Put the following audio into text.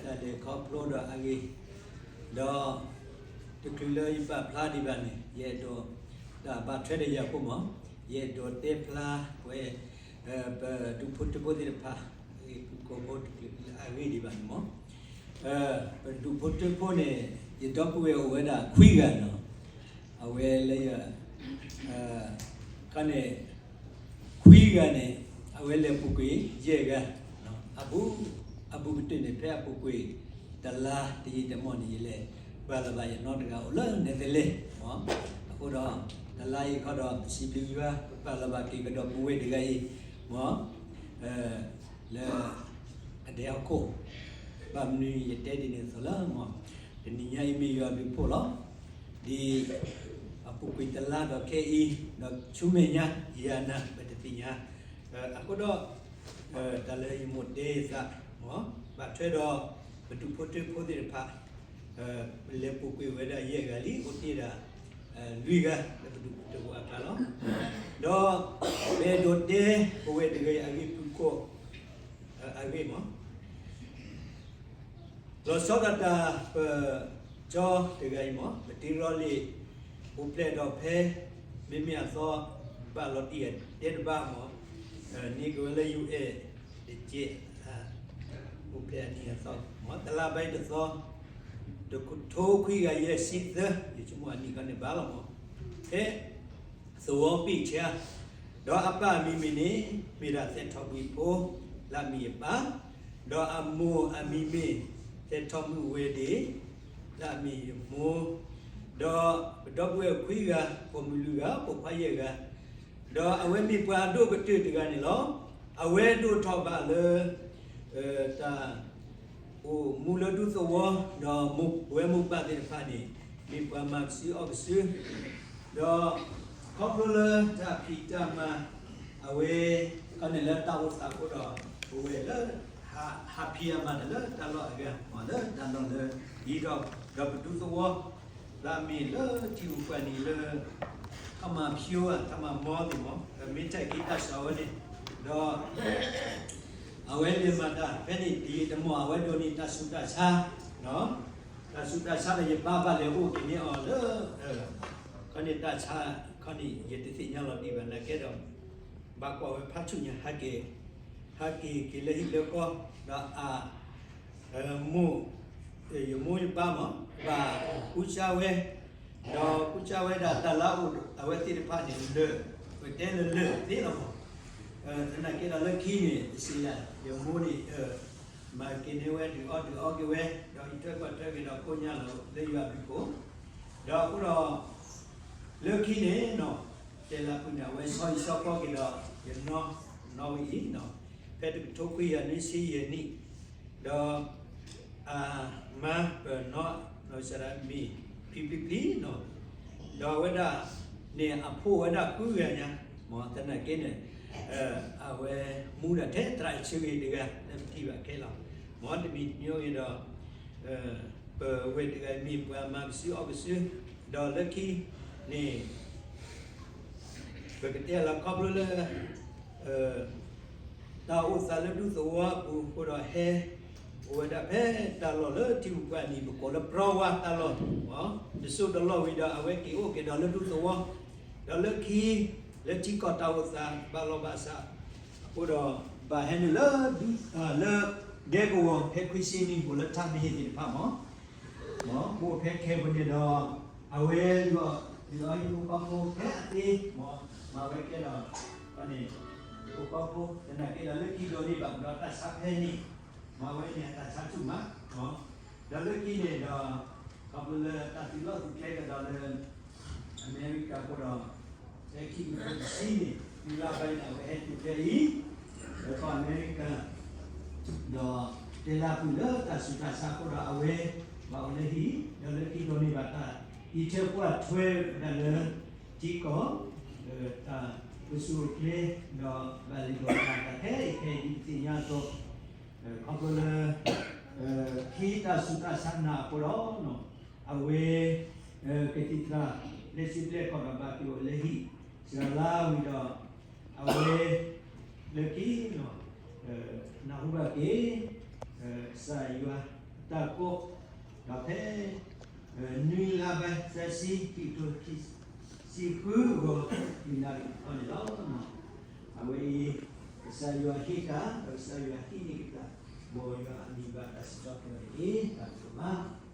တၢ်လဲၤခီဖျိဒီးအဂ့ၢ်, ဒီး တချုးလၢယပာ်ဖျါဒံးဘၣ်န့ၣ် ယအဲၣ်ဒိး တၢ်ဘၣ်ထွဲဒီးယၤအဃိမး, ယအဲၣ်ဒိးတဲဖျါပဝဲ ပဒူၣ်ဖိထၢဖိသ့ၣ်တဖၣ် အဂ့ၢ်ဖိတချုးလၢအဂ့ၢ်ဒံးဘၣ်န့ၣ်မး, ပဒူၣ်ဖိထၢဖိန့ၣ် ယဒီပုၢ်ဝဲၢ်အိၣ်ဝဲဒၣ်ခွံဂၤနီၤ, အဝဲလၢယ ခါန့ၣ် ခွံဂၤန့ၣ် အဝဲလဲၤပူၤကွံာ်ယဲၢ်ဂၤ, အဘူး အဘူးကတၢၢ်န့ၣ် ဖဲအပူၤကွံာ်တလါတယံာ်တမီၢ်န့ၣ် ယလဲၤပာ်လီၤဘၣ်ယနီတဂၤအိၣ်လၢ Netherlands မး, အဃိဒီး တလါအံၤခီဒီး ပစံးဘျုးယွၤ ပပာ်လီၤဘၣ်က့ၤကဒီးပဝဲၢ်တဂၤအံၤ မး လၢ အဒဲဟီၣ်ခိၣ်, ဘၣ်မနုၤယတဲဒ်န့ၣ်အသိးလၢမး, တနံၤညါအံၤမ့ၢ်ယွၤဘျုးဖှိၣ်လီၤ. ဒ်အပူၤကွံာ်တလါဒီးခဲအံၤ ဒီးဆူမဲာ်ညါ ယၤနၤပတသ့ၣ်ညါ, အဃိဒီး တၢ်လၢယမိၢ်တဲယသး ဘၣ်ထွဲဒီး ပဒူၣ်ဖိထၢဖိသ့ၣ်တဖၣ် ပလဲၤပူၤကွံာ်ဝဲဒၣ်ယဲၢ်ဂၤလံ အိၣ်တ့ၢ်ဒၣ် လွံၢ်ဂၤ လၢပဒူၣ်ဖိထၢဖိအကျါလီၤ. ဒီး ပအဲၣ်ဒိးတဲ ပဝဲၢ်တဂၤအံၤအဂ့ၢ်ဖုၣ်ကိာ် အဂ့ၢ်မး လီၤဆီဒၣ်တၢ် ပကၠီတဂၤအံၤမး ပတ့ရီလ့ၣ် အိၣ်ဖျဲၣ်ဒီးဖဲ မ့မ့ၢ်အသီ ဘၣ်လီၤတံၢ်အတဲတဘၣ်မး န့ၢ်က့ၤဝဲလၢ ယူၣ်အဲၣ် တကဲး အိၣ်ဖျဲၣ်အနံၣ်အသီမး တလါဘၣ်အံၤတသီ တကထိခွံကယၤယဲၢ်ဆံသၢ ယဆိကမိၣ်အနံၣ်ခီန့ၣ်ဘၣ်လီၤမး ဖဲ သဝီပ့ၢ်ဆါ ဒီးအပၢ်အမံၤမ့ၢ်န့ၣ် မ့ၢ်ဒၣ်သဲးထီၣ်ဘှံးဖိ လၢအမ့ၢ်ယပၢ်, ဒီးအမိၢ်အမံၤမ့ၢ် သဲးထီၣ်မုၣ်ဝဲဒ့ၣ် လၢအမ့ၢ်ယမိၢ်, ဒီးပဒီပုၢ်ဝဲၢ်ခွံဂၤ ပိာ်မုၣ်လွံၢ်ဂၤ ပိာ်ခွါယဲၢ်ဂၤ, ဒီးအဝဲမ့ၢ်ပှၤအဒိၣ်ကတၢၢ်တဂၤန့ၣ်လီၤ. အဝဲဒိၣ်ထီၣ်ဘၣ်လၢ တၢ် အိၣ်မူလၢဒူသဝီ ဒီးမိၢ်ဝဲမိၢ်ပၢ်သ့ၣ်တဖၣ်န့ၣ် မ့ၢ်ပှၤမၤကစုအီၣ်ကစု, ဒီးခီဖျိလၢတၢ်ဖံးတၢ်မၤ အဝဲ ခီန့ၣ်လၢတၢ်အိၣ်သးအဃိဒီး ပဝဲလၢ ဟးဖံးအမၤတၢ်လၢတၢ်လီၢ်အဂၤ မ့ၢ်လၢတၢ်လီၢ်လၢ ဒ်ဒီး ဒီးပဒူသဝီ လၢအမ့ၢ်လၢထံဂုၤကီၢ်ဂၤန့ၣ်လၢ ထီၣ်မၤဖၠိဧါ ထီၣ်မၤမီသ့ၣ်မး မ့ၢ်ထဲးက့ၤတၢ်စှၤဝဲန့ၣ် ဒီး အဝဲလဲၤမၤတၢ်ဖဲန့ၣ် တယံာ်တမီၢ် အဝဲဒိးန့ၢ်တၢ်ဆူးတၢ်ဆါ, တၢ်ဆူးတၢ်ဆါဒီး ယပၢ်ဘၣ်လဲၤအိၣ်က့ၤန့ၢ်အီၤလၢ ခီန့ၣ်တၢ်ဆါ ခီန့ၣ် ယတသ့ၣ်ညါလီၤတံၢ်ဘၣ် နာ်က့ဒီး ဘၣ်ကွၢ်ဝဲဖးဆူၣ်ညါ ဟဲက့ၤ ဟဲက့ၤက့ၤလၢဟံၣ်လၢဃီ ဒီးအ မိၢ် ယမိၢ်ယပၢ်မး ဘၣ်ကူစါဝဲ, ဒီးကူစါဝဲဒၣ်တၢ်လၢအအိၣ်အဝဲသ့ၣ်တဖၣ်န့ၣ်လၢာ်, ပတဲလၢာ်လၢာ်သ့လီၤမး, သနာ်က့ဒီးလၢခံန့ၣ် တစံးယၤ ယမိၢ်န့ၣ် မၤက့ၤန့ၢ်ဝဲဒုးအီၣ်ဒုးအီက့ၤဝဲ, ဒီးအံးထွဲကွၢ်ထွဲက့ၤဒီးကိညါလီၤလၢယွၤဘျုးဖှိၣ်, ဒီးအဃိဒီး လၢခံန့ၣ်နီၤ တဲလၢအပူၤန့ၣ် အဝဲဆီဟံၣ်ဆီဃီက့ၤဒီး ယနီၢ်နီၢ်ဝဲအံၤနီၤ, ဖဲတကထိခွံကယၤနွံဆံယဲၢ်နံၣ်, ဒီး အမါပနီၢ်နီၢ်စရၤမံၤ ဖံဖံဖံနီၤ, ဒီးအဝဲဒၣ်န့ၣ်အဖိဝဲဒၣ်ဃုဂၤညါ, မ်သနာ်က့န့ၣ် အဝဲမူဒၣ်ထဲသရၣ်ဆၢဂ့ၤတဂၤ လၢပထံၣ်ဘၣ်ခဲလီၤ, မ်တမံၤတမံၤအံၤဒီး ပဝဲၢ်တဂၤမ့ၢ်ပှၤမၤကစုအီၣ်ကစု, ဒီးလၢခံန့ၣ် ပကတဲလီၤခီဖျိလၢ တၢ်အိၣ်သးလၢဒူသဝီအပူၤအဃိဒီးဟဲ အိၣ်ဝဲဒၣ်ဖဲတၢ်လီၢ်လၢထံဂုၤကီၢ်ဂၤန့ၣ် ပကိးလၢ ပြဝါ တၢ်လီၢ်, တစိၢ်တလီၢ်ဝံၤဒီး အဝဲက့ၤအိၣ်က့ၤဒီးလၢဒူသဝီ, ဒီးလၢခံ လၢထံကီၢ်တၢ်အိၣ်သးဘၣ်လီၤဘၣ်စး အဃိဒီး ဘၣ်ဟဲနုာ်လၢ လၢဒဲကဝီၤ ဖဲခွံဆံနံၣ် အိၣ်လၢထးမ့ၢ်ဟ့ၣ်သ့ၣ်တဖၣ်မး မ်အိၣ်ဖဲခဲပူၤန့ၣ်ဒီး အဝဲ လုၢ်အီၣ်ဟံၣ်ဖိဃီဖိဖဲအသ့ မ်မၤဝဲကဲဒီး ခီန့ၣ် ဟံၣ်ဖိဃီဖိ သနာ်က့ဒီးလၢခံဒိးန့ၢ်ဘၣ်ကဒီးတၢ်ဆါဖဲန့ၣ် မၤဝဲန့ၣ်အတၢ်ဆါဆူၣ်မး, ဒီးလၢခံန့ၣ်ဒီး ခီဖျိလၢတၢ်သုးလီၢ်သုးကျဲကဒီးလၢ အမဲရကၤအဃိဒီး ဖဲခံကထိတဆံန့ၣ် သုးလၢဘၣ်န့ၣ် အဝဲဟဲတုၤဖဲအံၤ လၢကီၢ်အမဲရကၤ ဒီးတဲလၢအပူၤလၢတၢ်ဆူးတၢ်ဆါအဃိဒီးအဝဲ ဘၣ်အိၣ်လၢဟံၣ် ဒီးလၢခံဒိးန့ၢ်ဘၣ်တၢ်အံးထွဲကွၢ်ထွဲဝဲဒၣ်လၢ ထံကီၢ် တၢ်အိၣ်ဆူၣ်အိၣ်ချ့ ဒီးဘၣ်လဲၤဒိးတၢ်တၢ်ခဲအံၤခဲအံၤဒ်ပသ့ၣ်ညါအသိး ခီဖျိလၢ ခံတၢ်ဆူးတၢ်ဆါနၤအဃိဒီး အဝဲ ကသံၣ်သရၣ် လၢစုပျဲၢ်ခီၣ်ဒီးဘၣ်က့ၤအိၣ်လၢဟံၣ် စှၤလါဝံၤဒီး အဝဲ လၢခံ နၢ်ဟူဘၣ်က့ၤ ကစၢ်ယွၤ တၢ်ကိး, ဒီးဖဲ နွံလါဘၢၣ်သၢဆံ ခံကထိခံဆံဃုအဂီၢ် မုၢ်နၤလီၤတခီန့ၣ်လီၤ. အဝဲအံၤ ကစၢ်ယွၤဟ့ၣ်တၢ် ဒီးကစၢ်ယွၤဟံးန့ၢ်က့ၤတၢ် မ်ယွၤအမံၤဘၣ်တၢ်စံးထီၣ်ပတြၢၤန့ၣ် တၢ်ကတိၤမး